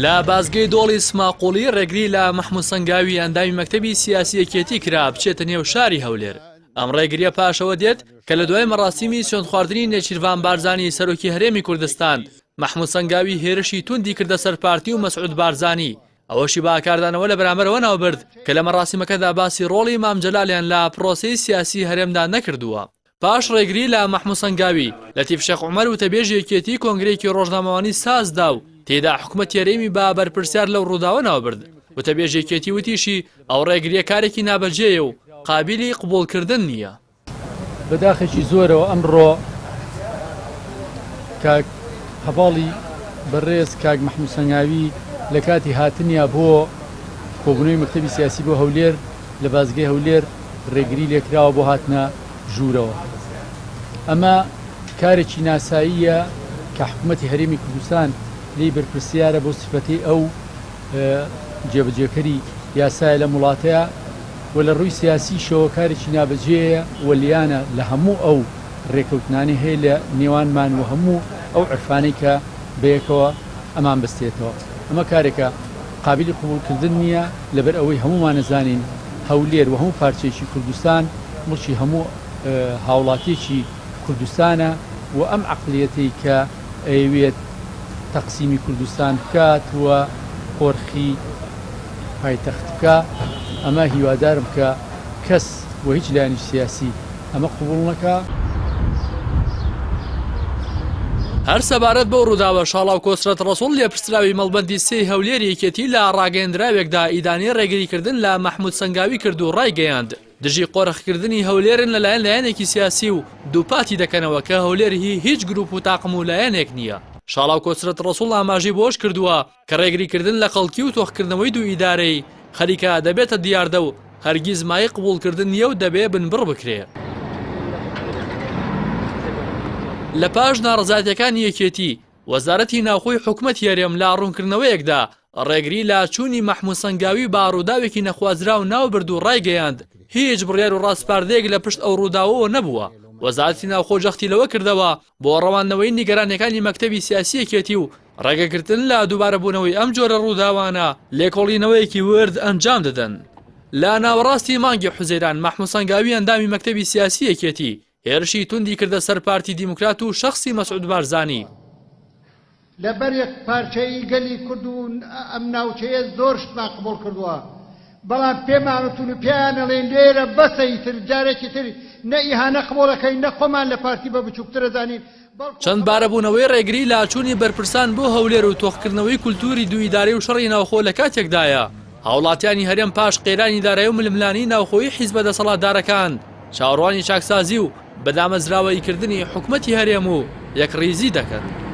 لە بازگەی دۆڵی سماقوڵی ڕێگری لە مەحمود سەنگاوی ئەندامی مەکتەبی سیاسی یەکێتی کرا بچێتە نێو شاری هەولێر. ئەم ڕێگرییە پاش ئەوە دێت کە لە دوای مەراسیمی سوێندخواردنی نێچیرڤان بارزانی سەرۆکی هەرێمی کوردستان، مەحمود سەنگاوی هێرشی توندی کردە سەر پارتی و مەسعود بارزانی، ئەوەشی بە کاردانەوە لە بەرامبەرەوە ناوبرد کە لە مەراسیمەکەدا باسی ڕۆڵی مام جەلالیان لە پرۆسەی سیاسی هەرێمدا نەکردووە. پاش ڕێگری لە مەحمود سەنگاوی، لەتیف شێخ عومەر وتەبێژی یەکێتی کۆنگرەیەکی ڕۆژنامەوانی ساز دا و تێیدا حکومەتی هەرێمی بە بەرپرسیار لەو ڕووداوە ناوبرد. وتەبێژی یەکێتی وتیشی، ئەو ڕێگرییە کارێکی نابەجێیە و قابیلی قبوڵکردن نییە. بە داخێکی زۆرەوە ئەمڕۆ کاک هەڤاڵی بەڕێز کاک مەحمود سەنگاوی لە کاتی هاتنیا بۆ کۆبوونەوەی مەکتەبی سیاسی بۆ هەولێر لە بازگەی هەولێر ڕێگری لێکراوە بۆ هاتنە ژوورەوە. ئەمە کارێکی ناساییە کە حکوومەتی هەرێمی کوردستان لێی بەرپرسیارە بۆ سیفەتەی ئەو جێبەجێکەری یاسایە لەم وڵاتەیا و لە ڕووی سیاسیشەوە کارێکی نابەجێیە و لیانە لە هەموو ئەو ڕێکەوتنانەی هەیە لە نێوانمان و هەموو ئەو عورفانەی کە بەیەکەوە ئەمان بەستێتەوە. ئەمە کارێکە قابیلی قبوڵکردن نییە لەبەر ئەوەی هەموومان ئەزانین هەولێر و هەموو پارچەیەکی کوردستان موڵکی هەموو هاوڵاتیەکی کوردستانە و ئەم عەقڵیەتەی کە ئەیەوێت تەقسیمی کوردستان بکات و قۆرخی پایتەخت بکا ئەمە هیوادارم کە کەس و هیچ لایەنێکی سیاسی ئەمە قبوڵ نەکا. هەر سەبارەت بەو ڕووداوە شاڵاو کۆسرەت ڕەسوڵ لێپرسراوی مەڵبەندی سێی هەولێری یەکێتی لە ڕاگەیەندراوێکدا ئیدانەی ڕێگریکردن لە مەحمود سەنگاوی کرد و ڕایگەیاند دژی قۆرخکردنی هەولێرن لەلایەن لایەنێکی سیاسی و دووپاتی دەکەنەوە کە هەولێر هی هیچ گروپ و تاقم و لایەنێک نییە. شاڵاو کۆسرەت ڕەسوڵ ئاماژەی بەوەشکردووە کە ڕێگریکردن لە خەڵکی و تۆخکردنەوەی دوو ئیدارەی خەریکە دەبێتە دیاردە و هەرگیز مایەی قبوڵکردن نییە و دەبێ بنبڕ بکرێ. لە پاش ناڕەزایەتیەکانی یەکێتی، وەزارەتی ناوخۆی حکومەتی هەرێم لە ڕوونکردنەوەیەکدا ڕێگری لە چوونی مەحمود سەنگاوی بە ڕووداوێکی نەخوازراو ناوبرد و ڕایگەیاند، هیچ بڕیار و ڕاسپاردەیەک لە پشت ئەو ڕووداوەوە نەبووە. وەزارەتی ناوخۆ جەختی لەوە کردەوە، بۆ ڕەواندنەوەی نیگەرانیەکانی مەکتەبی سیاسی یەکێتی و ڕێگەگرتن لە دووبارەبوونەوەی ئەم جۆرە ڕووداوانە، لێکۆڵینەوەیەکی ورد ئەنجام دەدەن. لە ناوەڕاستی مانگی حوزەیران مەحمود سەنگاوی ئەندامی مەکتەبی سیاسی یەکێتی هێرشی توندی کردە سەر پارتی دیموکرات و شەخسی مەسعود بارزانی. لەبەر یەکپارچەیی گەلی کورد و ئەم ناوچەیە زۆر شتمان قبوڵ کردووە، بەڵام پێمان وتون و پێیان ئەڵێین لێرە بەسە ئیتر جارێکی تر نە ئیهانە قبوڵ ئەکەین نە خۆمان لە پارتی بە بچوکتر ئەزانین بەڵکو چەند بارەبوونەوەی ڕێگری لە چوونی بەرپرسان بۆ هەولێر و تۆخکردنەوەی کولتووری دوو ئیدارەی و شەڕی ناوخۆ لە کاتێکدایە هاوڵاتیانی هەرێم پاش قەیرانی دارایی و ململانێی ناوخۆیی حیزبە دەسەڵاتدارەکان چاوەڕوانی چاکسازی و بەدامەزراوەییکردنی حکومەتی هەرێم و یەکڕیزی دەکەن.